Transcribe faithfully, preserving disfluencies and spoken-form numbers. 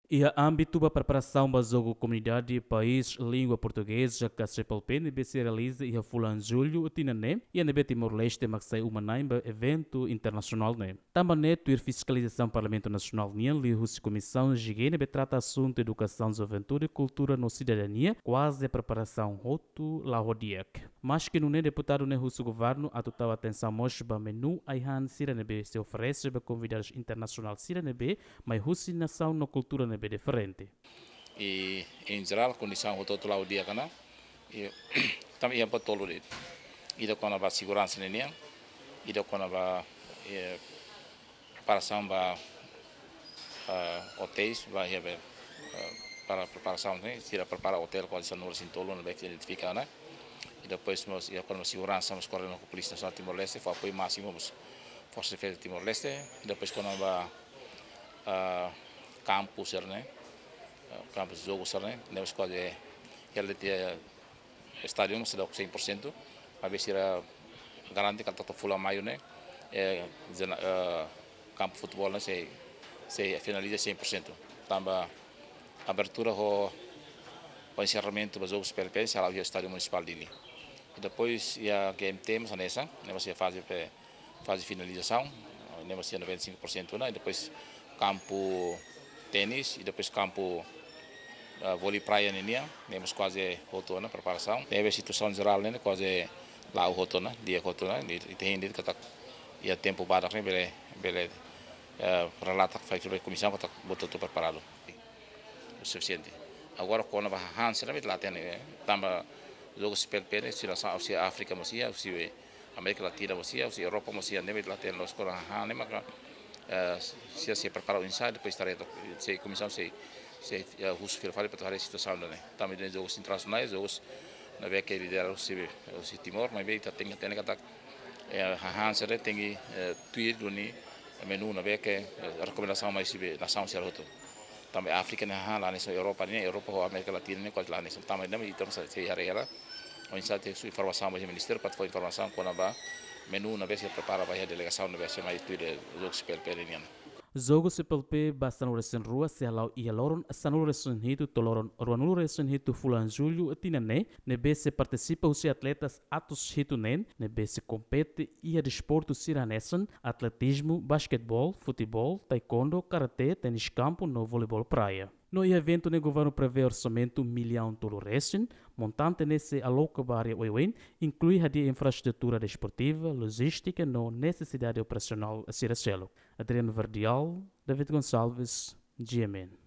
Iha ámbitu ba preparasaun ba jogu Komunidade País Língua Portugeza ka C P L P ne'ebé sei realiza iha fulan Jullu tinan ne'e, iha ne'ebé Timor-Leste mak sai uma-na'in ba eventu internasionál ne'e. Tanba ne'e tuir fiskalizasaun Parlamentu Nasionál nian liuhusi Komisaun G G ne'ebé trata asuntu Edukasaun, Juventude, Kultura no Sidadania, kuaze preparasaun hotu la'o ho di'ak. Maski nune'e, deputadu ne'e husu governu atu tau atensaun mós ba menu ai-han sira ne'ebé sei oferese ba konvidadus internasionál sira ne'ebé mai husi nasaun no kultura ne'ebé diferente. I, em geral, kondisaun hotu-hotu la'o di'ak ona. I, tanba iha buat tolu de'it. Ida kona-ba seguransa ninian, ida kona-ba, eh, preparasaun ba, eh, otéis, ba iha be, eh, para preparasaun ne'e, sira prepara otél kuaze sanulu-resin-tolu ne'ebé identifika ona. I depois mós iha kona-ba seguransa, mós koordena ho Polísia Nasionál Timor-Leste, fó apoiu másimu mós Forsa Defeza Timor-Leste. I depois kona-ba, eh, kampu sira-ne'e, eh, kampu jogu sira-ne'e, ne'e mós kuaze iha leti, eh, estádiu mós seidauk cem por cento, maibé sira garante katak to'o fulan Maiu ne'e, eh, jena-, eh, kampu futeból ne'e sei, sei finaliza cem por cento. Tanba abertura ho, ho enserramentu ba jogu C P L P sei hala'o iha Estádiu Munisipál Dili. I depois iha G M T mós hanesan, ne'e mós iha faze pe, faze finalizasaun, ne'e mós iha noventa e cinco por cento ona, i depois kampu ténis, i depois kampu, ah, vólei praia ninian, ne'e mós kuaze hotu ona preparasaun. Ne'ebé situasaun jerál ne'e kuaze la'o hotu ona, di'ak hotu ona, i, i ita hein de'it katak iha tempu badak ne'e bele, bele, eh, relata fali ba komisaun katak buat hotu preparadu o sufisiente. Agora, kona-ba hahán sira ne'ebé ita la hatene, eh, tanba jogu C P L P ne'e, husi nasaun, husi Áfrika mós iha, husi Amérika Latina mós iha, husi Europa mós iha, ne'ebé ita la hatene loos kona-ba hahán ne'e maka, eh, sira sei prepara oinsá, depois ita haree took, sei komisaun sei, sei, eh, husu fila fali para atu haree situasaun ida-ne'e. Tanba ida-ne'e jogu internasionál, jogu ne'ebé ke lidera husi, husi Timor, maibé ita tenke hatene katak, eh, hahán sira tenke, eh, tuir duni menu ne'ebé ke, eh, rekomendasaun mai husi be nasaun sira hotu. Tanba Áfrika ne'e hahán la hanesan Europa ne'e, Europa ho Amérika Latina ne'e kuaze la hanesan. Tanba ne'e ita mós sei haree hela oinsá ita husu informasaun ba iha ministériu, para atu fó informasaun kona-ba menu ne'ebé sei prepara ba iha delegasaun ne'ebé sei mai tuir jogu C P L P nian. Jogu C P L P ba sanulu-resin-rua sei hala'o iha loron sanulu-resin-hitu to'o loron ruanulu-resin-hitu fulan Jullu tinan ne'e, ne'ebé sei partisipa husi atletas atus hitu neen, ne'ebé sei kompete iha desportu sira hanesan atletizmu, basketeból, futeból, taekwondo, karate, ténis kampu no voleibol praia. No iha eventu ne'e governu prevee orsamentu millaun tolu-resin, montante ne'e sei aloka ba área oioin, inklui hadi'a infraestrutura desportiva, lojístika no nesesidade operasionál sira seluk. Adriano Verdial, David Gonçalves, G M N.